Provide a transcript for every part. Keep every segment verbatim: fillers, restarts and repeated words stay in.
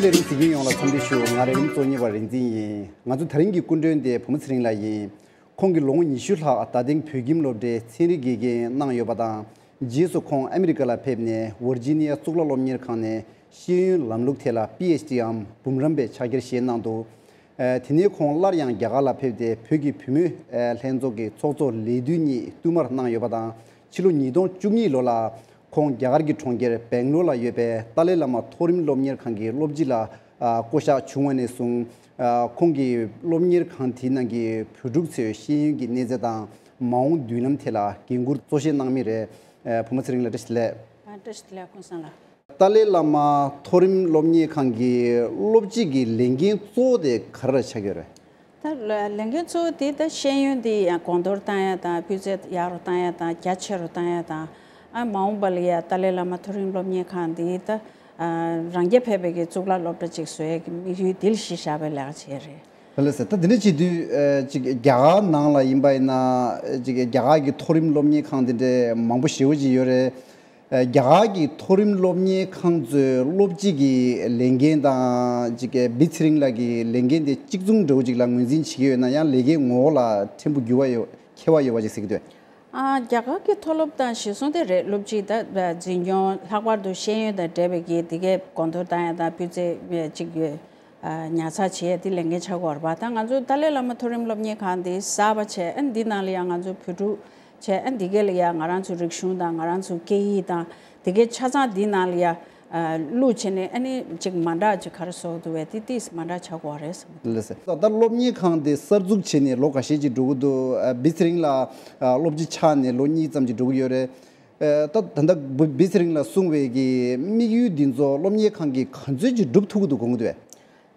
གསན་མཁན་གཟིགས་མཁན་ཡོངས་ལ་འཚམས་འདྲི་ཞུ། ང་རང་རིམ་གཙོ་གཉེར་བ་རིག་འཛིན་ཡིན། ང་ཚོ་དེ་རིང་གི་སྐུ་མགྲོན་དེ་བུ་མོ་ཚེ་རིང་ལགས་ཡིན། ཁོང་གིས་ལོ་ངོ་ཉི་ཤུ་ལྷག་རྡ་སྟེང་བོད་ཁྱིམ་སློབ་གྲྭའི་ཚན་རིག་དགེ་རྒན་གནང་ཡོད་པ་དང་། རྗེས་སུ་ཁོང་ཨ་མི་རི་ཀ་ལ་ཕེབས་ནས་ཝར་ཇི་ནི་ཡ་གཙུག་ལག་སློབ་གཉེར་ཁང་ནས་ཤེས་ཡོན་ལམ་ལུགས་ཐད་ལ་པི་ཨེཆ་ཌི་འམ་འབུམ་རམས་པའི་ཕྱག་འཁྱེར་བཞེས་གནང་འདུག། ཨ། དེ་ནས་ཁོང་སླར་ཡང་རྒྱ་གར་ལ་ཕེབས་ཏེ་བོད་ཀྱི་བུད་མེད་ཨ་ལྷན་ཚོགས་ཀྱི་ཚོགས་གཙོ་ལས་དུས་གཉིས་བསྟུད་མར་གནང་ཡོད་པ་དང་། ཕྱི་ལོ་ཉིས་སྟོང་བཅུ་གཉིས་ལོ་ལ་ཁོང་རྒྱ་གར་གྱི་གྲོང་ཁྱེར་སྦེང་ལོར་ལ་ཡོད་པའི་ཏཱ་ལའི་བླ་མ་མཐོ་རིམ་སློབ་གཉེར་ཁང་གི་སློབ་སྤྱི་ལ་ཨ་བསྐོ་གཞག་བྱུང་བ་ནས་བཟུང་། ཨ། ཁོང་གིས་སློབ་གཉེར་ཁང་དེའི་ནང་གི་བོད་ཕྲུག་ཚོའི་ཤེས་ཡོན་གྱི་གནས་ཚད་དང་མ་འོངས་མདུན་ལམ་ཐད་ལ་འགན་འཁུར་གཙོ་བཞེས་གནང་མུས་རེད། ཨ། བུ་མོ་ཚེ་རིང་ལགས་བཀྲ་ཤིས་བདེ་ལེགས། ཨ། བཀྲ་ཤིས་བདེ་ལེགས། ཀུན་བཟང་ལགས། ཏཱ་ལའི་བླ་མ་མཐོ་རིམ་སློབ་གཉེར་ཁང་གི་སློབ་སྤྱི་གི་ལས་འགན་གཙོ་བོ་དེ་ག་རེ་ཆགས་ཀྱི་ཡོད་རེད། ད་ལས་འགན་གཙོ་བོ་དེ་ད་ཤེས་ཡོན་དེ་ཡང་གོང་མཐོར་བཏང་ཡ་དང་། སྤུས་ཚད་ཡག་རུ་བཏང་ཡ་དང་། རྒྱ་ཆེ་རུ་བཏང་ཡ་དང་། ཨ། མ་འོངས་པ་ལ་ཡ་ཏཱ་ལའི་བླ་མ་མཐོ་རིམ་སློབ་གཉེར་ཁང་འདི་ད་ཨ་རང་རྐྱ་འཕེར་བའི་གི་གཙུག་ལག་སློབ་གྲྭ་ཅིག་བཟོ་ཡ་གི་དམིགས་ཡུལ་འདི་ལ་གཞི་བཞག་པའི་ལས་ཀ་བྱས་རེད། ལགས་སོ། ད་འདི་འདྲ་བྱེད་དུས་ཨ་ཅིག་རྒྱ་གར་ནང་ལ་ཡིན་པ་ཡིན་ན་ཅིག་རྒྱ་གར་གྱི་མཐོ་རིམ་སློབ་གཉེར་ཁང་འདི་འདྲའི་མང་པོ་ཞེ་པོ་ཅིག་ཡོད་རེད། ཨ། རྒྱ་གར་གྱི་མཐོ་རིམ་སློབ་གཉེར་ཁང་ཚོའི་སློབ་སྤྱི་གི་ལས་འགན་དང་ཅིག་བི་ཚེ་རིང་ལགས་ཀྱི་ལས་འགན་དེ་གཅིག་མཚུངས་འདྲ་བོ་ཅིག་ལ་ངོས་འཛིན་བྱེད་ཀྱི་ཡོད་ན། ཡང་ལས་ཀའི་ངོ་བོ་ལ་ཕྲན་བུ་འགྱུར་བ་ཡོད། ཁྱད་པར་ཡོད་པ་ཅིག་གཟིགས་ཀྱི་འདུག། ཨ། རྒྱ་གར་གྱི་མཐོ་སློབ་དང་གཞིར་བཟུང་དེ་རེད། སློབ་སྤྱི་དང་འཛིན་སྐྱོང་ལྷག་པར་དུ་ཤེས་ཡོན་དང་འབྲེལ་བའི་གི་དེ་གའི་གོང་མཐོར་བཏང་ཡ་དང་། སྤུས་ཚད་ཅིག་ཨ་ཉར་ཚགས་བྱེད་ཡ་དེ་ལས་འགན་ཆགས་ཀྱི་ཡོད་རེད་པ། ད་ང་ཚོ་ཏཱ་ལའི་བླ་མ་མཐོ་རིམ་སློབ་གཉེར་ཁང་དེ་གསར་པ་བྱས། ཨ། འདི་ནང་ལ་ཡང་ང་ཚོ་བོད་ཕྲུག་བྱས། ཨ། འདི་གའི་ལ་ཡང་ང་རང་ཚོའི་རིག་གཞུང་དང་། ང་རང་ཚོའི་སྐད་ཡིག་དང་། དེ་གའི་ཆ་ཚང་འདི་ནང་ལ་ཡང་ཨ་བླུགས་བྱས་ནས། ཨ་ནི་ཅིག་མ་འདྲ་ཅིག་ག་རེ་བཟོ་འདུག་བས། དེ་ཏིས་མ་འདྲ་ཆགས་ཀྱི་ཡོད་རེད་བསམ་གྱི་འདུག། ལགས་སོ། ད་སློབ་གཉེར་ཁང་དེ་གསར་འཛུགས་བྱས་ནས་ལོ་འགའ་ཤས་ཅིག་འགྲོ་གི་འདུག། ཨ། བི་ཚེ་རིང་ལགས་ཨ་སློབ་སྤྱི་ཆགས་ནས་ལོ་གཉིས་ཙམ་ཅིག་འགྲོ་གི་ཡོད་རེད། ཨ། ད་ད་ལྟ་བི་བི་ཚེ་རིང་ལགས་གསུངས་པའི་གི་དམིགས་ཡུལ་འདི་ཚོ་སློབ་གཉེར་ཁང་གིས་ག་ཚོད་ཅིག་སྒྲུབ་ཐུབ་ཀྱི་འདུག་དགོངས་ཀྱི་འདུག་བས།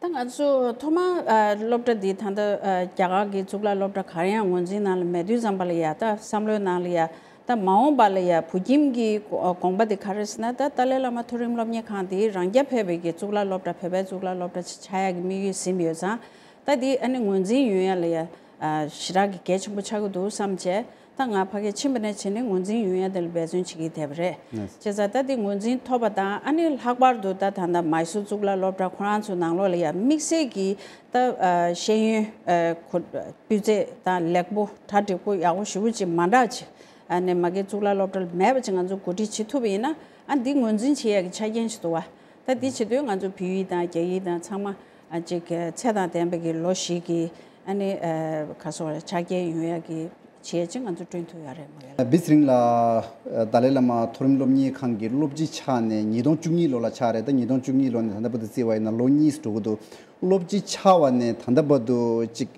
ད་ང་ཚོ་ཐོག་མ་ཨ་སློབ་གྲྭ་འདི་ད་ལྟ་ཨ་རྒྱ་གར་གྱི་གཙུག་ལག་སློབ་གྲྭ་ག་རེ་ཡང་ངོས་འཛིན་ནང་ལ་མེད་དུས་ཙམ་པ་ལ་ཡ། ད་བསམ་བློའི་ནང་ལ་ཡ། ད་མ་འོངས་པ་ལ་ཡ་བོད་ཁྱིམ་གྱི་དགོངས་པ་དེ་ག་རེ་ཟེར་ན། ད་ཏཱ་ལའི་བླ་མ་མཐོ་རིམ་སློབ་གཉེར་ཁང་དེ་རང་རྐྱ་འཕེར་བའི་གི་གཙུག་ལག་སློབ་གྲྭ། བོད་པའི་གཙུག་ལག་སློབ་གྲྭ་ཆགས་ཡ་གི་དམིགས་ཡུལ་ཟིན་ཡོད་ཙང་། ད་དེ་ཨ་ནི་ངོས་འཛིན་ཡོང་ཡ་ལ་ཡ་ཨ་ཞེ་དྲག་གི་གལ་ཆེན་པོ་ཆགས་ཀྱི་འདུག་བསམ་བྱས། ད་ང་ཕ་གིར་ཕྱིན་པ་ནས་བྱས་ནས་ངོས་འཛིན་ཡོང་ཡ་དེ་ལ་འབད་བརྩོན་བྱེད་ཀྱི་བསྡད་པ་རེད། ལགས། བྱས་ཙང་ད་དེ་ངོས་འཛིན་ཐོབ་པ་དང་། ཨ་ནི་ལྷག་པར་དུ་ད་ད་ལྟ་མཱི་སུར་གཙུག་ལག་སློབ་གྲྭ་ཁོ་རང་ཚོའི་ནང་ལོགས་ལ་ཡ་དམིགས་བསལ་གྱི་ད་ཨ་ཤེས་ཡོན་ཨ་གོ་སྤུས་ཚད་དང་ལེགས་པོ། གྲ་འགྲིག་པོ། ཡག་པོ་ཞེ་པོ་ཅིག་མ་འདྲ་ཅིག་ཨ་ནི་མ་གི་གཙུག་ལག་སློབ་གྲྭ་ལ་མེད་པ་ཅིག་ང་ཚོ་གོ་སྒྲིག་བྱེད་ཐུབ་པ་ཡིན་ན། ཨ་འདི་ངོས་འཛིན་བྱེད་ཡ་གི་ཆ་རྐྱེན་ཞིག་འདུག་བ། ད་འདི་བྱེད་དུས་ང་ཚོ་བོད་ཡིག་དང་རྒྱ་ཡིག་དང་ཚང་མ་ཨ་ཅིག་ཚད་དང་ལྡན་པའི་གི་ལོ་བཞི་གི་ཨ་ནི་ཨ་ག་སོ་ཆ་རྐྱེན་ཡོང་ཡ་གི་བྱས་ཅིག་ང་ཚོ་བསྐྲུན་ཐུབ་ཡོད་རེད། མ་གི་བི་ཚེ་རིང་ལགས་ཏཱ་ལའི་བླ་མ་མཐོ་རིམ་སློབ་གཉེར་ཁང་གི་སློབ་སྤྱི་ཆགས་ནས་ཉིས་སྟོང་བཅུ་གཉིས་ལོ་ལ་ཆགས་རེད། ད་ཉིས་སྟོང་བཅུ་གཉིས་ལོ་ནས་ད་ལྟ་བར་དུ་བརྩིས་པ་ཡིན་ན་ལོ་གཉིས་འགྲོ་གི་འདུག། སློབ་སྤྱི་ཆགས་པ་ནས་ད་ལྟ་བར་དུ་ཅིག་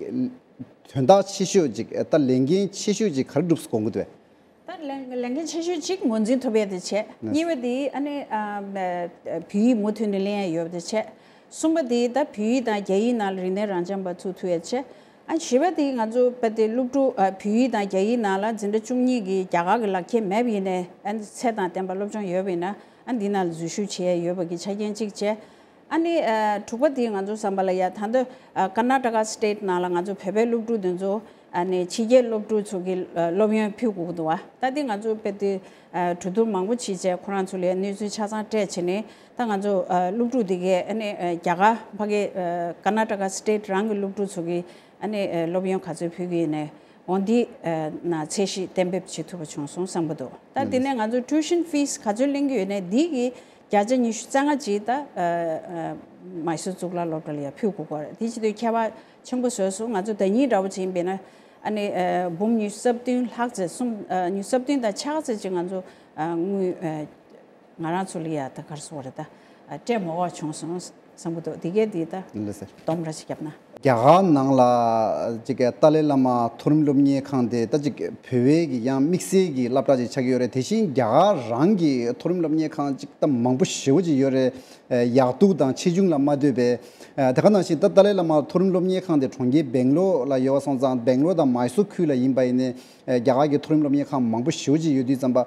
དོན་དག་ཆེ་ཤོས་ཅིག། ད་ལས་འགན་ཆེ་ཤོས་ཅིག་ག་རེ་བསྒྲུབས་སོང་དགོངས་ཀྱི་འདུག། ད་ལས་ལས་འགན་ཆེ་ཤོས་གཅིག་ངོས་འཛིན་ཐུབ་ཡས་དེ་བྱས། ལགས། གཉིས་པ་དེ་ཨ་ནི་ཨ་བོད་ཡིག་མུ་མཐུད་ནས་ལེན་ཡས་ཡོད་པ་དེ་བྱས། གསུམ་པ་དེ་ད་བོད་ཡིག་དང་རྒྱ་ཡིག་ནང་ལ་རིག་གནས་རང་རྐྱ་འབད་བཙུགས་ཐུབ་ཡས་བྱས། ཨ་བཞི་པ་དེ་ང་ཚོ་དཔེ་དེ་སློབ་ཕྲུག་ཨ་བོད་ཡིག་དང་རྒྱ་ཡིག་ནང་ལ་འཛིན་གྲྭ་བཅུ་གཉིས་ཀྱི་རྒྱ་གར་གྱི་ལག་ཁྱེར་མེད་པ་ཡིན་ནའི། ཨ་ནི་ཚད་དང་ལྡན་པ་སློབ་སྦྱོང་ཡོད་པ་ཡིན་ན། ཨ་འདི་ནང་ལ་འཛུལ་ཞུགས་བྱེད་ཡས་ཡོད་པ་གི་ཆ་རྐྱེན་གཅིག་བྱས། ཨ་ནི་ཨ་དྲུག་པ་དེ་ང་ཚོ་བསམ་པ་ལ་ཡ། ད་ལྟ་ཨ་ཀར་ནཱ་ཊ་ཀ་སི་ཊེཊ་ནང་ལ་ང་ཚོ་བོད་པའི་སློབ་ཕྲུག་དེ་ཚོ་ཨ་ནི་ཕྱི་རྒྱལ་སློབ་ཕྲུག་ཚོ་གི་ཨ་སློབ་ཡོན་ཕུལ་དགོས་ཀྱི་འདུག་བ། ད་དེ་ང་ཚོ་དཔེ་དེ་ཨ་གྲོས་བསྡུར་མང་པོ་བྱས་བྱས། ཁོ་རང་ཚོ་ལ་ཡ་གནས་ཚུལ་ཆ་ཚང་སྤྲད་བྱས་ནས། ད་ང་ཚོ་ཨ་སློབ་ཕྲུག་དེ་གས་ཨ་ནི་ཨ་རྒྱ་གར་ཕ་གི་ཨ་ཀར་ནཱ་ཊ་ཀ་སི་ཊེཊ་རང་གི་སློབ་ཕྲུག་ཚོ་གི་ཨ་ནི་ཨ་སློབ་ཡོན་ག་ཚོད་ཕུལ་གྱི་ཡིན་ནའི། འོ་འདི་ཨ་ནང་ཚད་གཞི་གཏན་འབེབས་བྱེད་ཐུབ་པ་བྱུང་སོང་བསམ་གྱི་འདུག། ད་དེ་ནས་ང་ཚོ་ཊིའུ་ཤན་ཕིས་ག་ཚོད་ལེན་གྱི་ཡོད་ནའི། འདི་གི་བརྒྱ་ཆ་ཉི་ཤུ་རྩ་ལྔ་ཅིག་ད་ཨ་ཨ་མཱི་སུར་གཙུག་ལག་སློབ་གྲྭ་ལ་ཡ་ཕུལ་དགོས་ཀྱི་རེད། དེ་བྱེད་དུས་ཁྱད་པར་ཆེན་པོ་བཟོས་སོང་། ང་ཚོ་ཟླ་ཉིན་འདྲ་བོ་ཅིག་ཡིན་པས་ན། ཨ་ནི་ཨ་འབུམ་ཉི་ཤུ་རྩ་བདུན་ལྷག་ཙམ། གསུམ་ཨ་ཉི་ཤུ་རྩ་བདུན་དང་ཕྱེད་ཀ་ཙམ་ཅིག་ང་ཚོ་ཨ་དངུལ་ཨ་ང་རང་ཚོ་ལ་ཡ་ད་ག་རེ་ཟེར་དགོས་རེད། ད་ཨ་སྤྲད་མ་དགོས་བྱུང་སོང་བསམ་གྱི་འདུག། འདི་གས་འདི་ད་ལགས་སོ། སྡོམ་ར་ཞིག་བརྒྱབ་ན། རྒྱ་གར་ནང་ལ་ཅིག་ཏཱ་ལའི་བླ་མ་མཐོ་རིམ་སློབ་གཉེར་ཁང་དེ་ད་ཅིག་བོད་པའི་གི་ཡང་དམིགས་བསལ་གྱི་སློབ་གྲྭ་ཅིག་ཆགས་ཀྱི་ཡོད་རེད། དེ་བཞིན་རྒྱ་གར་རང་གི་མཐོ་རིམ་སློབ་གཉེར་ཁང་ཅིག་ད་མང་པོ་ཞེ་པོ་ཅིག་ཡོད་རེད། ཡག་སྡུག་དང་ཆེ་ཆུང་ལ་མ་ལྟོས་པའི། དེ་ག་ནང་བཞིན་ད་ཏཱ་ལའི་བླ་མ་མཐོ་རིམ་སློབ་གཉེར་ཁང་དེ་གྲོང་ཁྱེར་སྦེང་ལོར་ལ་ཡོད་པ་སོང་ཙང་། སྦེང་ལོར་དང་མཱི་སུར་ཁུལ་ལ་ཡིན་པ་ཡིན་ནའི་རྒྱ་གར་གྱི་མཐོ་རིམ་སློབ་གཉེར་ཁང་མང་པོ་ཞེ་པོ་ཅིག་ཡོད་དུས་ཙམ་པ། བོད་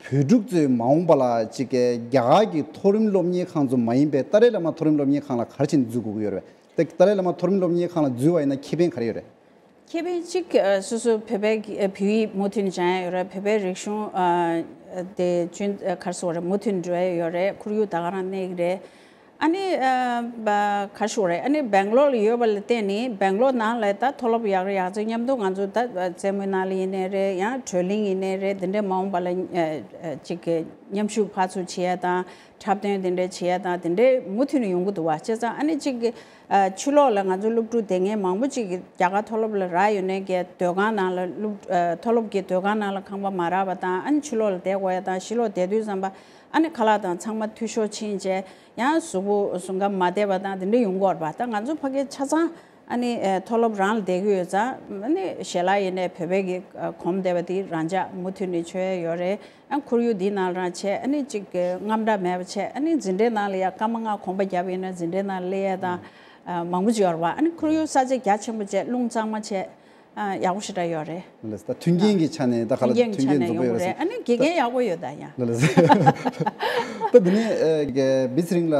ཕྲུག་ཚོས་མ་འོངས་པ་ལ་ཅིག་གི་རྒྱ་གར་གྱི་མཐོ་རིམ་སློབ་གཉེར་ཁང་ཚོ་མ་ཡིན་པའི་ཏཱ་ལའི་བླ་མ་མཐོ་རིམ་སློབ་གཉེར་ཁང་ལ་ག་རེ་བྱས་ནས་འཛུལ་དགོས་ཀྱི་ཡོད་རེད། ཏཱ་ཏཱ་ལའི་བླ་མ་མཐོ་རིམ་སློབ་གཉེར་ཁང་ལ་འཛུལ་བ་ཡིན་ན་ཁེ་ཕན་ག་རེ་ཡོད་རེད། ཁེ་ཕན་གཅིག་ཨ་སོ་སོ་བོད་པའི་ཨ་བོད་ཡིག་མུ་མཐུད་ནས་སྦྱང་ཡ་ཡོད་རེད། བོད་པའི་རིག་གཞུང་ཨ་དེ་ཅུན་ཨ་ག་རེ་ཟེར་དགོས་རེད། མུ་མཐུད་འགྲོ་ཡ་ཡོད་རེད། ཁོར་ཡུག་ད་ག་རང་གནས་ཀྱི་རེད། ཨ་ནི་ཨ་བ་ག་ཞུ་རེད། ཨ་ནི་སྦེང་ལོར་ལ་ཡོད་པ་ལ་བརྟེན་ནས་སྦེང་ལོར་ནང་ལ་ད་མཐོ་སློབ་ཡག་རེད་ཡག་ཚོད་མཉམ་དུ་ང་ཚོ་ད་རྩེད་མོའི་ནང་ལ་ཡིན་ནའི་རེད། ཡང་བགྲོ་གླེང་ཡིན་ནའི་རེད། དེ་འདྲའི་མ་འོངས་པ་ལ་ཨ་ཨ་ཅིག་གི་མཉམ་ཞུགས་ཕར་ཚུར་བྱེད་ཡ་དང་འཁྲབ་སྟོན་དེ་འདྲའི་བྱེད་ཡ་དང་དེ་འདྲའི་མུ་མཐུད་ནས་ཡོང་གི་འདུག་བ། བྱས་ཙང་ཨ་ནི་ཅིག་གི་ཨ་ཕྱི་ལོགས་ལ་ང་ཚོ་སློབ་ཕྲུག་དེ་ངས་མང་པོ་ཅིག་གི་རྒྱ་གར་མཐོ་སློབ་ལ་རག་ཡོད་ནའི་གི་སྡོད་ཁང་ནང་ལ་སློབ་ཨ་མཐོ་སློབ་ཀྱི་སྡོད་ཁང་ནང་ལ་ཁང་པ་མ་རག་པ་དང་། ཨ་ནི་ཕྱི་ལོགས་ལ་བསྡད་དགོས་ཡ་དང་། ཕྱི་ལོགས་བསྡད་དུས་ཙམ་པ་ཨ་ནི་ཁ་ལག་དང་ཚང་མ་འཐུས་ཤོར་ཕྱིན་བྱས། ཡང་གཟུགས་པོ་ཟུངས་ཁམས་མ་བདེ་བ་དང་དེ་འདྲ་ཡོང་གི་ཡོད་རེད་པ། ད་ང་ཚོ་ཕ་གི་ཆ་ཚང་ཨ་ནི་ཨ་མཐོ་སློབ་རང་ལ་བསྡད་ཀྱི་ཡོད་ཙང་། ཨ་ནི་ཞལ་ལག་ཡིན་ནའི་བོད་པའི་གི་ཨ་གོན་བསྡད་པ་དེ་རང་འཇགས་མུ་མཐུད་ནས་མཆོད་ཡ་ཡོད་རེད། ཨ་ཁོར་ཡུག་འདི་ནང་རང་བྱས། ཨ་ནི་ཅིག་གི་རྔམ་སྐྲག་མེད་པ་བྱས། ཨ་ནི་འཛིན་གྲྭའི་ནང་ལ་ཡ་སྐར་མ་ལྔ་གོམ་པ་བརྒྱབ་ཡིན་ན་འཛིན་གྲྭའི་ནང་ལ་སླེབས་ཡ་དང་ཨ་མང་པོ་ཅིག་ཡོད་རེད་པ། ཨ་ནི་ཁོར་ཡུག་ས་ཆ་རྒྱ་ཆེན་པོ་བྱས། རླུང་གཙང་མ་བྱས། ཨ་ཡག་པོ་ཞེ་དྲག་ཡོད་རེད། ལགས་སོ། ད་མཐུན་རྐྱེན་གྱི་ཆ་ནས་ད་ག་ལ་མཐུན་རྐྱེན་མཐུན་རྐྱེན་འཛོམས་པོ་ཡོད་ཡོང་གི་རེད། རེད། ཨ་ནི་དགེ་རྒན་ཡག་པོ་ཡོད་ད་ཡ། ལགས་ལགས་སོ། ད་འདི་ནས་ཨ་བི་ཚེ་རིང་ལགས་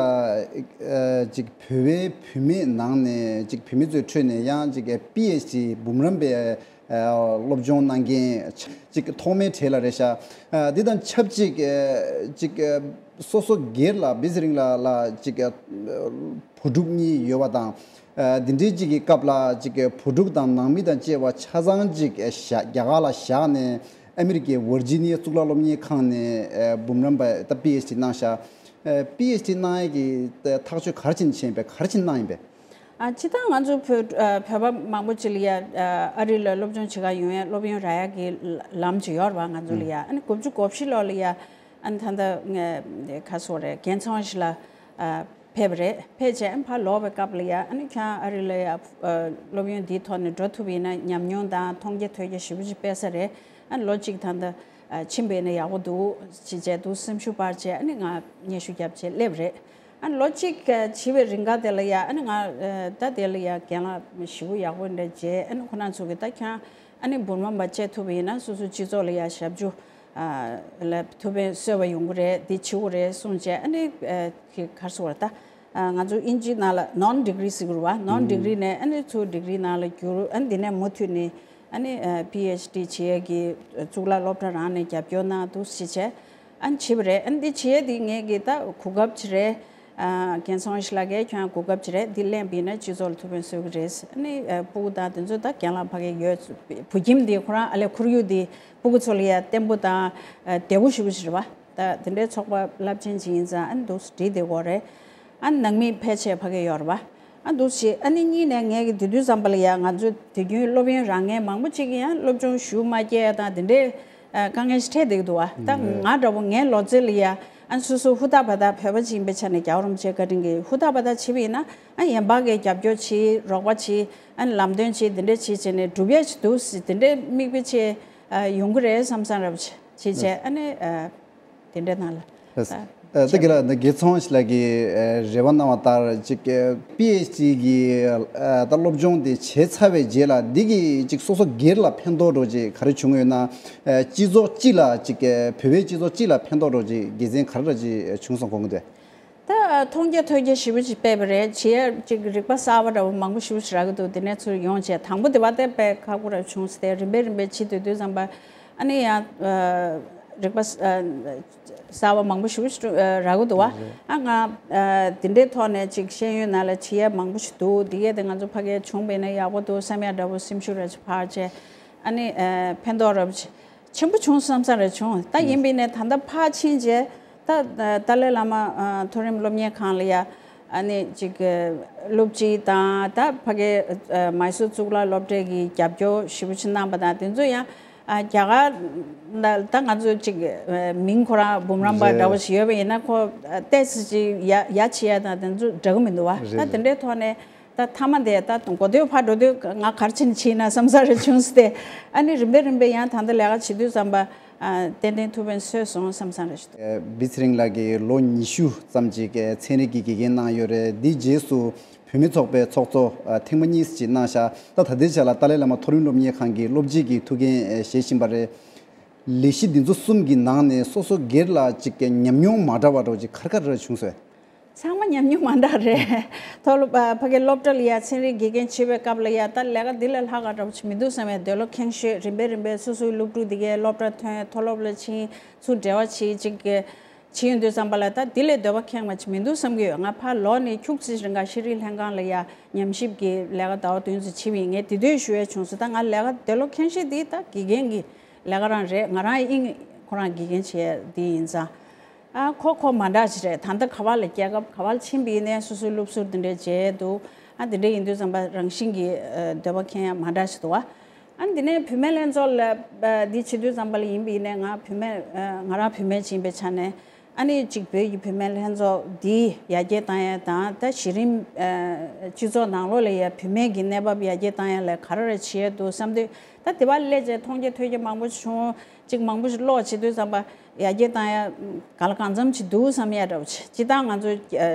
ཅིག་བོད་པའི་བུད་མེད་ནང་ནས་ཅིག་བུད་མེད་ཚོའི་ཁྲོད་ནས་ཡང་ཅིག་པི་ཨེཆ་ཌི་འབུམ་རམས་པའི་ཨ་སློབ་སྦྱོང་གནང་མཁན་ཅིག་ཐོག་མའི་གྲས་ལ་རེད་ཤག་ཨ་འདི་དང་ཆབས་ཅིག་ཨ་ཅིག་ཨ་སོ་སོ་སྒེར་ལ་བི་ཚེ་རིང་ལགས་ལ་ཅིག་ཨ་བུ་ཕྲུག་གཉིས་ཡོད་པ་དང་། ཨ་འདི་འདྲའི་ཅིག་གི་སྐབས་ལ་ཅིག་བུ་ཕྲུག་དང་ནང་མི་དང་བཅས་པ་ཆ་ཚང་ཅིག་ཨ་བཞག་རྒྱ་གར་ལ་བཞག་ནས་ཨ་མི་རི་ཀའི་ཝར་ཇི་ནི་ཡ་གཙུག་ལག་སློབ་གཉེར་ཁང་ནས་ཨ་འབུམ་རམས་པ་ད་པི་ཨེཆ་ཌི་གནང་ཤག་ཨ་པི་ཨེཆ་ཌི་གནང་ཡས་ཀྱི་ཐག་གཅོད་ག་རེ་བྱས་ནས་བྱས་ཡིན་པས། ག་རེ་བྱས་ནས་གནང་ཡིན་པས། ཨ་སྤྱིར་བཏང་ང་ཚོ་བོད་ཨ་བོད་པ་མང་པོ་ཅིག་ལ་ཡ་ཨ་ཨ་རི་ལ་སློབ་སྦྱོང་བྱེད་ག་ཡོང་ཡ་སློབ་ཡོན་རག་ཡ་གི་ལམ་ཅིག་ཡོད་རེད་པ། ང་ཚོ་ལ་ཡ་ཨ་ནི་དགུ་བཅུ་གོ་བཞི་ལོ་ལ་ཡ་ཨ་ནི་ད་ལྟ་ང་ག་སོ་རེད། རྒན་ཚང་ཞིག་ལ་ཨ་ཕེབས་པ་རེད། ཕེབས་བྱས་ཨ་ནི་ཕར་ལོག་པའི་སྐབས་ལ་ཡ་ཨ་ནི་ཁྱེད་རང་ཨ་རི་ལ་ཡ་ཨ་སློབ་ཡོན་འདིའི་ཐོག་ནས་འགྲོ་ཐུབ་པ་ཡིན་ན་ཉམས་མྱོང་དང་མཐོང་རྒྱ་ཐོས་རྒྱ་ཞེ་པོ་ཅིག་སྤེལ་ས་རེད། ཨ་ནི་ལོ་གཅིག་ད་ལྟ་ཨ་ཕྱིན་པ་ཡིན་ན་ཡག་པོ་འདུག་ཅེས་བྱས་འདུག་སེམས་ཤུགས་སྤར་བྱས་ཨ་ནི་ང་སྙན་ཞུ་བརྒྱབ་བྱས་སླེབས་རེད། ཨ་ནི་ལོ་གཅིག་ཨ་བྱས་པའི་རིང་ག་དེ་ལ་ཡ་ཨ་ནི་ང་ཨ་ད་དེ་ལ་ཡ་རྒན་ལགས་ཞེ་པོ་ཡག་པོ་འདྲ་མཇལ། ཨ་ནི་ཁོ་རང་ཚོ་གིས་ད་ཁྱེད་རང་ཨ་ནི་འབུམ་རམས་པ་བྱེད་ཐུབ་པ་ཡིན་ན་སོ་སོའི་སྤྱི་ཚོགས་ལ་ཡ་ཞབས་ཞུ་ཨ་ལ་ཐུགས་ཕན་གསོས་པ་ཡོང་གི་རེད། འདི་བྱེད་དགོས་རེད་གསུངས་བྱས། ཨ་ནི་ཨ་ག་རེ་ཟེར་དགོས་རེད། ད་ཨ་ང་ཚོ་ཨིན་ཇིའི་ནང་ལ་ནོན་ཌི་གྷི་རི་ཟེར་གྱི་རེད་པ། ནོན་ཌི་གྷི་རི་ནས་ཨ་ནི་ཚུར་ཌི་གྷི་རི་ནང་ལ་བསྒྱུར། ཨ་ནི་འདི་ནས་མུ་མཐུད་ནས་ཨ་ནི་ཨ་པི་ཨེཆ་ཌི་བྱེད་ཡས་ཀྱི་གཙུག་ལག་སློབ་གྲྭ་རང་ནས་རྒྱབ་སྐྱོར་གནང་འདུག་ཟེར་བྱས། ཨ་ནི་བྱས་པ་རེད། ཨ་ནི་འདི་བྱེད་ཡས་འདི་ངས་ཀྱི་ད་གོ་སྐབས་ཅིག་རེད། ཨ་རྒན་ཚང་ཞིག་ལ་གས་ཁྱོད་གོ་སྐབས་ཅིག་རེད། འདི་ལེན་པ་ཡིན་ན་སྤྱི་ཚོགས་ལ་ཐུགས་ཕན་གསོས་ཀྱི་རེད། ཨ་ནི་ཨ་སྤུ་གུ་དང་དེ་ཚོ་ད་རྒན་ལགས་ཕ་གི་ཡོད། བུ་ཁྱིམ་འདི་ཁོ་རང་ཨ་ལས་ཁོར་ཡུག་འདི་སྤུ་གུ་ཚོ་ལ་ཡ་བརྟན་པོ་དང་ཨ་བདེ་པོ་ཞེ་པོ་ཅིག་རེད་པ། ད་དེ་འདྲའི་ཚོགས་པ་རླབས་ཆེན་ཅིག་ཡིན་ཙང་ཨ་ནི་འདུག་སེ་འགྲིག་བསྡད་ཀྱི་ཡོད་རེད། ཨ་ནི་ནང་མི་ཕལ་ཆེར་ཕ་གི་ཡོད་རེད་པ། ཨ་འདུག་སེ་བྱས། ཨ་ནི་གཉིས་ནས་ངས་ཀྱི་དེ་དུས་ཙམ་པ་ལ་ཡ་ང་ཚོ་དུས་རྒྱུན་སློབ་ཡོན་རག་མཁན་མང་པོ་ཅིག་གིས་ཡང་སློབ་སྦྱོང་ཞུ་མ་སྐྱེལ་ཡ་དང་དེ་འདྲའི་ཨ་དཀའ་ངལ་ཞིག་འཕྲད་བསྡད་ཀྱི་འདུག་བ། ད་ང་འདྲ་པོ་ངའི་ལོ་ཚོད་ལ་ཡ་ཨ་ནི་སོ་སོ་ཧུར་ཐག་བ་ཐག་བོད་པ་ཅིག་ཡིན་པའི་ཆ་ནས་རྒྱལ་བ་རིན་པོ་ཆེའི་བཀའ་དྲིན་གྱིས་ཧུར་ཐག་བ་ཐག་བྱས་པ་ཡིན་ན། ཨ་ཡན་པ་གིས་རྒྱབ་སྐྱོར་བྱེད། རོགས་པ་བྱེད། ཨ་ནི་ལམ་སྟོན་བྱེད། དེ་འདྲ་བྱེད་བྱས་ནས་སྒྲུབ་ཡ་ཅིག་འདུག་སེ་དེ་འདྲའི་མིག་དཔེ་ཅིག་ཨ་ཡོང་གི་རེད་བསམ་བསམ་འདྲ་པོ་ཅིག་བྱས་བྱས། ཨ་ནི་ཨ་དེ་འདྲ་གནང་ལ། ལགས། ཨ་ད་གི་ལ་ད་དགེ་ཚང་ཞིག་ལ་གི་ཨ་རེ་བ་གནང་བ་ལྟར་ཅིག་པི་ཨེཆ་ཌི་གི་ཨ་ད་སློབ་སྦྱོང་དེ་བྱས་ཚར་བའི་རྗེས་ལ་འདི་གི་ཅིག་སོ་སོ་སྒེར་ལ་ཕན་ཐོགས་འདྲ་ཅིག་ག་རེ་བྱུང་ཡོད་ན། ཨ་སྤྱི་ཚོགས་སྤྱི་ལ་ཅིག་བོད་པའི་སྤྱི་ཚོགས་སྤྱི་ལ་ཕན་ཐོགས་འདྲ་ཅིག་དགེ་མཚན་ག་རེ་འདྲ་ཅིག་བྱུང་སོང་དགོངས་ཀྱི་འདུག་ད་མཐོང་རྒྱ་ཐོས་རྒྱ་ཞེ་པོ་ཅིག་སྤེལ་བ་རེད། བྱེད་ཡ་ཅིག་རིག་པ་གསར་པ་འདྲ་པོ་མང་པོ་ཞེ་པོ་ཅིག་རག་གི་འདུག་དེ་ནས་ཚུར་ཡོང་བྱས་དང་པོ་དེ་བ་དེ་དཔེ་ཁག་པོ་ར་བྱུང་སྟེ། རིམ་པས་རིམ་པས་བྱེད་སྡོད་དུས་ཙམ་པ་ཨ་ནི་ཡང་ཨ་རིག་པ་ཨ་གསར་པ་མང་པོ་ཞེ་པོ་ཅིག་ཨ་རག་གི་འདུག་བ། ཨ་ང་ཨ་དེ་འདྲའི་ཐོག་ནས་ཅིག་ཤེས་ཡོན་ནང་ལ་བྱེད་ཡ་མང་པོ་ཞིག་འདུག་དེ་གས་དེ་ང་ཚོ་ཕ་གིར་བྱུང་བ་ཡིན་ན་ཡག་པོ་འདུག་བསམ་ཡ་འདྲ་པོ་སེམས་ཤུགས་ར་ཅིག་འཕར་བྱས། ཨ་ནི་ཨ་ཕན་ཐོགས་ར་ཅིག་ཆེན་པོ་བྱུང་བསམ་ས་རེ་བྱུང་། ད་ཡིན་པས་ནས་ད་ལྟ་ཕར་ཕྱིན་རྗེས་ད་ཏཱ་ལའི་བླ་མ་ཨ་མཐོ་རིམ་སློབ་གཉེར་ཁང་ལ་ཡ་ཨ་ནི་ཅིག་སློབ་སྤྱི་དང་ད་ཕ་གི་ཨ་མའི་སོར་གཙུག་ལག་སློབ་གྲྭའི་གི་རྒྱབ་སྐྱོར་ཞེ་པོ་ཅིག་གནང་བ་དང་། དེ་ཚོ་ཡང་ཨ་རྒྱ་གར་ལ་ད་ང་ཚོ་ཅིག་ཨ་མིང་ཁོ་རང་འབུམ་རམས་པ་འདྲ་བོ་ཞིག་ཡོད་པ་ཡིན་ན་ཁོ་ཨ་ཏོག་ཙམ་ཅིག་ཡ་ཡ་བྱེད་ཡ་དང་དེ་ཚོ་འདྲ་གི་མི་འདུག་བ། ད་དེ་འདྲའི་ཐོག་ནས། ད་མཐའ་མ་དེ་ད་གོ་ཐོས་ཕར་འགྲོ་དུས་ང་ག་རེ་བྱས་ནས་ཕྱིན་ན་བསམ་ས་རེ་བྱུང་སྟེ། ཨ་ནི་རིམ་པས་རིམ་པས་ཡང་ད་ལྟ་ལས་ཀ་བྱེད་དུས་ཙམ་པ་ཨ་ཏན་ཏན་ཐུགས་ཕན་གསོས་སོང་བསམ་ས་རེ་བྱུང་། བི་ཚེ་རིང་ལགས་ཀྱིས་ལོ་ཉི་ཤུ་ཙམ་ཅིག་ཚན་རིག་གི་དགེ་རྒན་གནང་ཡོད་རེད། འདིའི་རྗེས་སུ་བུད་མེད་ཚོགས་པའི་ཚོགས་གཙོ་ཨ་ཐེངས་མ་གཉིས་ཅིག་གནང་ཤག་ད་ད་ལྟའི་ཆ་ལ་ཏཱ་ལའི་བླ་མ་མཐོ་རིམ་སློབ་གཉེར་ཁང་གི་སློབ་སྤྱི་གི་ཐུགས་འགན་ཨ་བཞེས་བཞིན་པ་རེད། ལས་གཞི་འདི་ཚོ་གསུམ་གྱི་ནང་ནས་སོ་སོ་སྒེར་ལ་ཅིག་ཉམས་མྱོང་མ་འདྲ་བ་འདྲ་ཅིག་ག་རེ་ག་རེ་བྱུང་སོང་། ཚང་མ་ཉམས་མྱོང་མ་འདྲ་རེད། མཐོ་སློབ་ཨ་ཕ་གི་སློབ་གྲྭ་ལ་ཡ་ཚན་རིག་དགེ་རྒན་བྱེད་པའི་སྐབས་ལ་ཡ་ད་ལས་ཀ་འདི་ལས་ལྷག་ག་འདྲ་པོ་ཅིག་མི་འདུག་བསམ་ཡ། འདོད་བློ་ཁེངས་ཤོས་རིམ་པས་རིམ་པས་སོ་སོའི་སློབ་ཕྲུག་འདི་གའི་སློབ་གྲྭ་ཐོན། མཐོ་སློབ་ལ་ཕྱིན། ཚུར་འབྲེལ་བ་བྱེད། ཅིག་གི་ བྱེད་ཡོང་དུས་ཙམ་པ་ལ་ད་འདི་ལས་འདོད་པ་ཁེངས་པ་ཅིག་མི་འདུག་བསམ་གྱི་ཡོད། ང་ཕར་ལོག་ནས་ཁྱུག་ཙམ་རིང་ག་ཤེས་རིག་ལྷན་ཁང་ལ་ཡ་ཉམས་ཞིབ་ཀྱི་ལས་ཀ་ཟླ་བ་བདུན་ཙམ་བྱས་པ་ཡིན། ངས་དེ་དུས་ཞུ་ཡས་བྱུང་སོང་། ད་ང་ལས་ཀ་འདི་ལོ་ཁེངས་ཤིག་འདི་ད་དགེ་རྒན་གྱི་ལས་ཀ་རང་རེད། ང་རང་དབྱིངས་ཁོ་རང་དགེ་རྒན་བྱས་འདི་ཡིན་ཙང་། ཨ་ཁོ་ཁོ་མ་འདྲ་ཞིག་རེད། ད་ལྟ་ག་བ་ལ་རྒྱལ་ཁབ་ག་བ་ལ་ཕྱིན་པ་ཡིན་ནའི་སོ་སོའི་སློབ་ཟུར་འདི་འདྲའི་མཇལ་འདུག་ཨ་འདི་འདྲ་ཡིན་དུས་ཙམ་པ་རང་བཞིན་གྱིས་ཨ་འདོད་པ་ཁེངས་ཡ་མ་འདྲ་ཞིག་འདུག་བ། ཨ་འདི་ནས་བུད་མེད་ལྷན་ཚོགས་ལ་ཨ་འདི་བྱེད་དུས་ཙམ་པ་ལ་ཡིན་པ་ཡིན་ནའི་ང་བུད་མེད་ཨ་ང་རང་བུད་མེད་ཅིག་ཡིན་པའི་ཆ་ནས་ཨ་ནི་གཅིག་བོད་ཀྱི་བུད་མེད་ལྷན་ཚོགས་འདི་ཡར་རྒྱས་བཏང་ཡ་དང་ད་གཞི་རིམ་ཨ་སྤྱི་ཚོགས་ནང་ལོགས་ལ་ཡ་བུད་མེད་ཀྱི་གནས་བབ་ཡར་རྒྱས་བཏང་ཡ་ལ་ག་རེ་རེ་བྱེད་ཡ་འདུག་བསམ་དུས། ད་དེ་བ་སླེབས་རྗེས་མཐོང་རྒྱ་ཐོས་རྒྱ་མང་པོ་བྱུང་། གཅིག་མང་པོ་ཞིག་ཀློག་བྱེད་དུས་ཙམ་པ་ཡར་རྒྱས་བཏང་ཡ་ག་ལ་གང་འཚམ་ཅིག་འདུག་བསམ་ཡ་འདྲ་བོ་ཅིག་སྤྱིར་བཏང་ང་ཚོ་ཨ་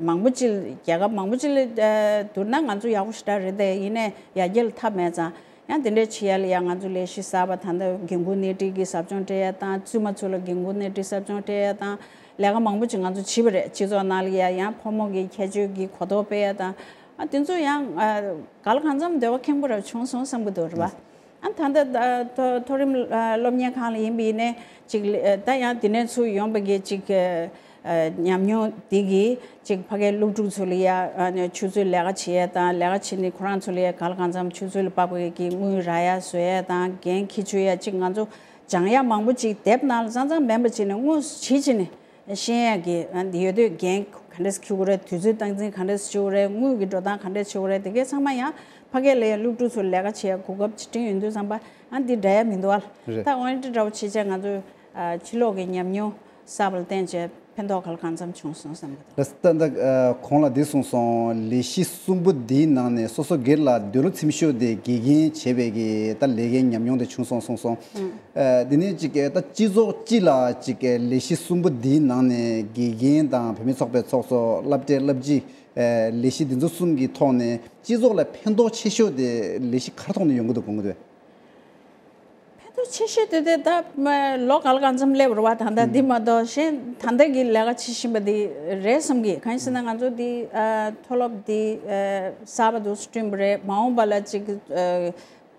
མང་པོ་ཅིག་རྒྱལ་ཁབ་མང་པོ་ཅིག་ལ་ཨ་བསྡུར་ན་ང་ཚོ་ཡག་པོ་ཞེ་དྲག་རེད་དེ། ཡིན་ནའི་ཡར་རྒྱས་ལ་ཐབས་མེད་ཙང་ཡང་དེ་འདྲའི་བྱེད་ཡ་ལ་ཡང་ང་ཚོ་ལས་གཞི་གསར་པ་ད་ལྟ་འགན་འཁུར་སྣེ་ཁྲིད་ཀྱི་ཟབ་སྦྱོང་སྤྲད་ཡ་དང་བཙུན་མ་ཚོ་ལ་འགན་འཁུར་སྣེ་ཁྲིད་ཟབ་སྦྱོང་སྤྲད་ཡ་དང་ལས་ཀ་མང་པོ་ཅིག་ང་ཚོ་བྱས་པ་རེད། སྤྱི་ཚོགས་ནང་ལ་ཡ་ཡང་ཕོ་མོ་གི་ཁྱད་ཆོས་ཀྱི་གོ་རྟོགས་སྤེལ་ཡ་དང་ཨ་དེ་ཚོ་ཡང་ཨ་ག་ལ་གང་འཚམ་འདོད་པ་ཁེངས་པོ་རེ་བྱུང་སོང་བསམ་གྱི་འདུག་རེད་པ། ཨ་ད་ལྟ་ཨ་མཐོ་མཐོ་རིམ་ཨ་སློབ་གཉེར་ཁང་ལ་ཡིན་པ་ཡིན་ནའི་ཅིག་ལ་ཨ་ད་ཡང་དེ་ནས་ཚུར་ཡོང་པ་གི་ཅིག་ཨ་ཨ་ཉམས་མྱོང་འདི་གིས་ཅིག་ཕ་གའི་སློབ་ཕྲུག་ཚོ་ལ་ཡ་ཨ་ནི་ཆུ་ཚོད་ལས་ཀ་བྱེད་ཡ་དང་ལས་ཀ་བྱེད་ནི་ཁོ་རང་ཚོ་ལ་ཡ་ག་ལ་གང་འཚམ་ཆུ་ཚོད་ལ་དཔག་པའི་གི་དངུལ་རག་ཡ་བཟོ་ཡ་དང་འགན་འཁྱེར་ཆོག་ཡ་ཅིག་ང་ཚོ་སྦྱང་ཡ་མང་པོ་ཅིག་དེབ་ནང་ལ་ཙང་ཙང་མིན་པ་བྱས་ནས་དངོས་སུ་བྱེད་བྱེད་ནས། ཤེས་ཡས་ཀྱི་ཡོད་དུས་འགན་ག་འདྲས་འཁྱེར་དགོས་རེད། དུས་ཚོད་སྟངས་འཛིན་ག་འདྲས་བྱེད་དགོས་རེད། དངུལ་གྱི་འགྲོ་སྟངས་ག་འདྲས་བྱེད་དགོས་རེད། དེ་གའི་ཚང་མ་ཡང་ཕ་གི་ལ་ཡང་སློབ་ཕྲུག་ཚོར་ལས་ཀ་བྱེད་ཡ་གོ་སྐབས་ཅིག་བསྐྲུན་ཡོང་དུས་ཙམ་པ་ཨ་འདི་འདྲ་ཡ་མི་འདུག་ཨ། རེད། ད་འོན་ཏེ་འདྲ་བོ་བྱེད་བྱས་ང་ཚོས་ཕྱི་ལོགས་ཀྱི་ཉམས་མྱོང་གསར་པ་ལ་བརྟེན་བྱས་ཕན་ཐོགས་ག་ལ་གང་འཚམ་བྱུང་སོང་བསམ་གྱི་འདུག་ལགས་སོ། ད་ལྟ་གོང་ལ་འདི་གསུངས་སོང་། ལས་གཞི་གསུམ་པོ་འདིའི་ནང་ནས་སོ་སོ་སྒེར་ལ་འདོད་བློ་ཚིམ་ཤོས་དེ་དགེ་རྒན་བྱས་པའི་གི་ད་ལས་ཀའི་ཉམས་མྱོང་དེ་བྱུང་སོང་གསུངས་སོང་། ཨ་དེ་ནས་ཅིག་ད་སྤྱི་ཚོགས་སྤྱི་ལ་ཅིག་ལས་གཞི་གསུམ་པོ་འདིའི་ནང་ནས་དགེ་རྒན་དང་བུད་མེད་ཚོགས་པའི་ཚོགས་གཙོ་སློབ་གྲྭའི་བསླབ་སྤྱི་ལས་གཞི་འདི་ཚོ་གསུམ་གྱི་ཐོག་ནས་སྤྱི་ཚོགས་ལ་ཕན་ཐོགས་ཆེ་ཤོས་དེ་ལས་གཞི་ག་རེ་ཐོག་ནས་ཡོང་གི་འདུག་དགོངས་ཀྱི་འདུག་ཕན་ཐོགས་ཆེ་ཤོས་དེ་དེ་ད་ལོ་ག་ལ་གང་འཚམ་སླེབས་རེད་བ། ད་ལྟ་འདི་མ་གཏོགས་གཞན་ད་ལྟ་གི་ལས་ཀ་བྱེད་བཞིན་པ་འདི་རེད་བསམ་གི། གང་ཡིན་ཟེར་ན་ང་ཚོ་འདི་མཐོ་སློབ་འདི་གསར་པ་འདུག་སེ་བསྐྲུན་པ་རེད། མ་འོངས་པ་ལ་ཅིག་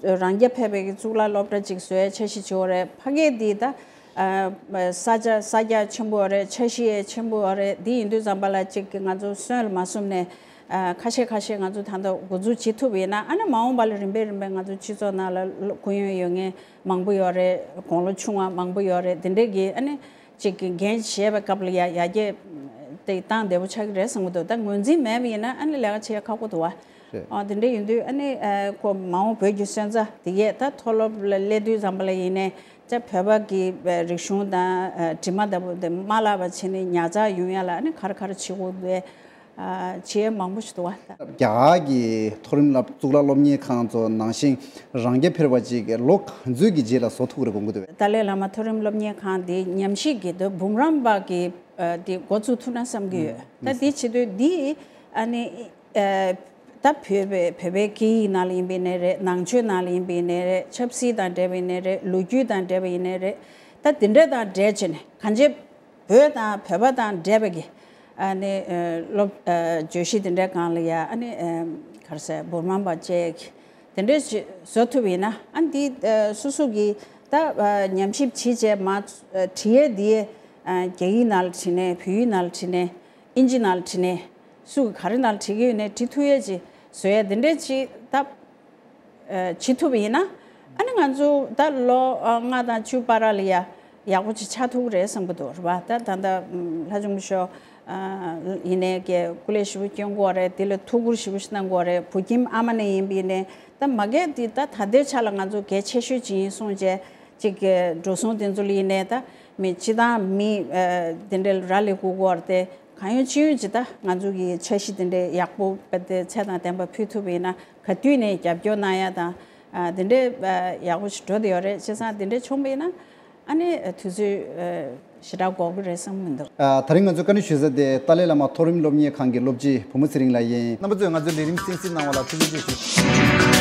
རང་རྐྱ་འཕེར་བའི་གི་གཙུག་ལག་སློབ་གྲྭ་ཅིག་བཟོ་ཡ་འཆར་གཞི་བྱེད་དགོས་རེད། ཕ་གི་འདི་ད་ས་ཆ་ས་རྒྱ་ཆེན་པོ་རེད། འཆར་གཞི་ཡང་ཆེན་པོ་རེད། འདི་ཡིན་དུས་ཙམ་པ་ལ་ཅིག་ང་ཚོ་སོན་ལ་མ་བཟུང་ནས་ཁ་ཤས་ཁ་ཤས་ང་ཚོ་ད་ལྟ་འགོ་འཛུགས་བྱེད་ཐུབ་ཡིན་ན་ཨ་ནི་མ་འོངས་པ་ལ་རིམ་པས་རིམ་པས་ང་ཚོ་སྤྱི་ཚོགས་ནང་ལ་སྐུ་ཡོན་ཡོད་མཁན་མང་པོ་ཡོད་རེད། དགུང་ལོ་ཆུང་བ་མང་པོ་ཡོད་རེད། དེ་འདྲས་ཀྱི་ཨ་ནི་ཅིག་གི་འགན་བཞེས་པའི་སྐབས་ལ་ཡ་ཡར་རྒྱས་དེ་བཏང་བདེ་པོ་ཆགས་ཀྱི་རེད་བསམ་གྱི་འདུག་ད་ངོས་འཛིན་མེད་པ་ཡིན་ན་ཨ་ནི་ལས་ཀ་བྱེད་ཡ་ཁག་པོ་འདུག་བ། རེད། ཨ་དེ་འདྲ་ཡིན་དུས་ཨ་ནི་ཨ་ཁོ་མ་འོངས་བོད་ཀྱི་སོན་རྩ་དེ་གས་ད་མཐོ་སློབ་ལ་སླེབས་དུས་ཙམ་པ་ལ་ཡིན་ནའི་ད་བོད་པ་གི་རིག་གཞུང་དང་ཨ་དྲི་མ་ལྟ་བུ་དེ་མ་བརླག་པ་བྱས་ནས་ཉར་ཚགས་ཡོང་ཡ་ལ་ཨ་ནི་ག་རེ་ག་རེ་བྱེད་དགོས་པའི་ཨ་བྱེད་ཡ་མང་པོ་ཞིག་འདུག་བ། རྒྱ་གར་གྱི་མཐོ་རིམ་སློབ་གཙུག་ལག་སློབ་གཉེར་ཁང་ཚོ་ནང་བཞིན་རང་རྐྱ་འཕེར་བ་ཅིག་ལོ་ག་ཚོད་ཀྱི་རྗེས་ལ་བཟོ་ཐུབ་ཀྱི་རེད་དགོངས་ཀྱི་འདུག་བས། ཏཱ་ལའི་བླ་མ་མཐོ་རིམ་སློབ་གཉེར་ཁང་འདི་ཉམས་ཞིབ་ཀྱི་འདུ་འབུམ་རམས་པ་གི་ཨ་འདི་འགོ་བཙུགས་ཐུབ་ན་བསམ་གྱི་ཡོད། ད་འདི་བྱེད་དུས་འདི་ཨ་ནི་ཨ་ད་བོད་པའི་བོད་པའི་སྐད་ཡིག་ནང་ལ་ཡིན་པ་ཡིན་ནའི་རེད། ནང་ཆོས་ནང་ལ་ཡིན་པ་ཡིན་ནའི་རེད། ཆབ་སྲིད་དང་འབྲེལ་བ་ཡིན་ནའི་རེད། ལོ་རྒྱུས་དང་འབྲེལ་བ་ཡིན་ནའི་རེད། ད་འདི་འདྲ་དང་འབྲེལ་བྱས་ནས་གང་ཅི་བོད་དང་བོད་པ་དང་འབྲེལ་བའི་གི་ཨ་ནི་ཨ་སློབ་ཨ་བརྗོད་གཞི་དེ་འདྲའི་སྒང་ལ་ཡ་ཨ་ནི་ཨ་ག་རེ་ཟེར་འབུམ་རམས་པ་བཅས་ཀྱི་དེ་འདྲའི་ཞིག་བཟོ་ཐུབ་ཡིན་ན་ཨ་འདི་ཨ་སོ་སོ་གི་ད་ཨ་ཉམས་ཞིབ་བྱེད་བྱས་མ་ཨ་བྲིས་ཡས་འདི་ཨ་རྒྱ་ཡིག་ནང་ལ་བྲིས་ནས་བོད་ཡིག་ནང་ལ་བྲིས་ནས། ཨིན་ཇི་ནང་ལ་བྲིས་ནས་སུ་ག་རེ་ནང་ལ་བྲིས་ཀྱི་ཡོད་ནས་བྲིས་ཐུབ་ཡས་ཅིག་བཟོ་ཡས་དེ་འདྲས་ཅིག་ད་ཨ་བྱེད་ཐུབ་པ་ཡིན་ན་ཨ་ནི་ང་ཚོ་ད་ལོ་ཨ་ལྔ་དང་བཅུ་བར་ལ་ཡ་ཡག་པོ་ཅིག་ཆགས་ཐུབ་ཀྱི་རེད་བསམ་གྱི་འདུག་རེད་པ། ད་ད་ལྟ་ལྷ་ལྕམ་སྐུ་ཞབས་ཨ་ཡིན་ནའི་གི་སྐུ་ལས་ཞེ་པོ་བསྐྱོན་དགོས་རེད། དེ་ལ་ཐུགས་ཁུར་ཞེ་པོ་ཞིག་གནང་དགོས་རེད། བོད་ཁྱིམ་ཨ་མ་ནས་ཡིན་པ་ཡིན་ནའི་ད་མ་གལ་དེ་ད་ད་ལྟའི་ཆ་ལ་ང་ཚོ་གལ་ཆེ་ཤོས་ཅིག་ཡིན་གསུངས་བྱས་ཅིག་གི་འགྲོ་སོང་དེ་ཚོ་ལ་ཡིན་ནའི་ད་མི་སྤྱི་བཏང་མི་ཨ་དེ་འདྲ་ལ་རག་ལས་དགོས་དགོས་རེད་དེ། གང་ཡོད་ཅི་ཡོད་ཅིག་ད་ང་ཚོ་གི་འཆར་གཞི་དེ་འདྲའི་ཡག་པོ་དཔེ་དེ་ཚད་དང་ལྡན་པ་ཕུལ་ཐུབ་པ་ཡིན་ན་ག་དུས་ནས་རྒྱབ་སྐྱོར་གནང་ཡ་དང་ཨ་དེ་འདྲའི་ཨ་ཡག་པོ་ཞིག་འགྲོ་བསྡད་ཡོད་རེད། བྱས་ཙང་དེ་འདྲའི་བྱུང་བ་ཡིན་ན་ཨ་ནི་དུས་ཚོད་ཨ་ཞེ་དྲག་འགོར་གི་རེད་བསམ་གྱི་མི་འདུག་ཨ་དེ་རིང་ང་ཚོས་བཀའ་འདྲི་ཞུ་ས་དེ་ཏཱ་ལའི་བླ་མ་མཐོ་རིམ་སློབ་གཉེར་ཁང་གི་སློབ་སྤྱི་བུ་མོ་ཚེ་རིང་ལགས་ཡིན། རྣམ་པ་ཚོས་ང་ཚོའི་ལས་རིམ་གསན་གཟིགས་གནང་བ་ལ་ཐུགས་རྗེ་ཆེ་ཞུ།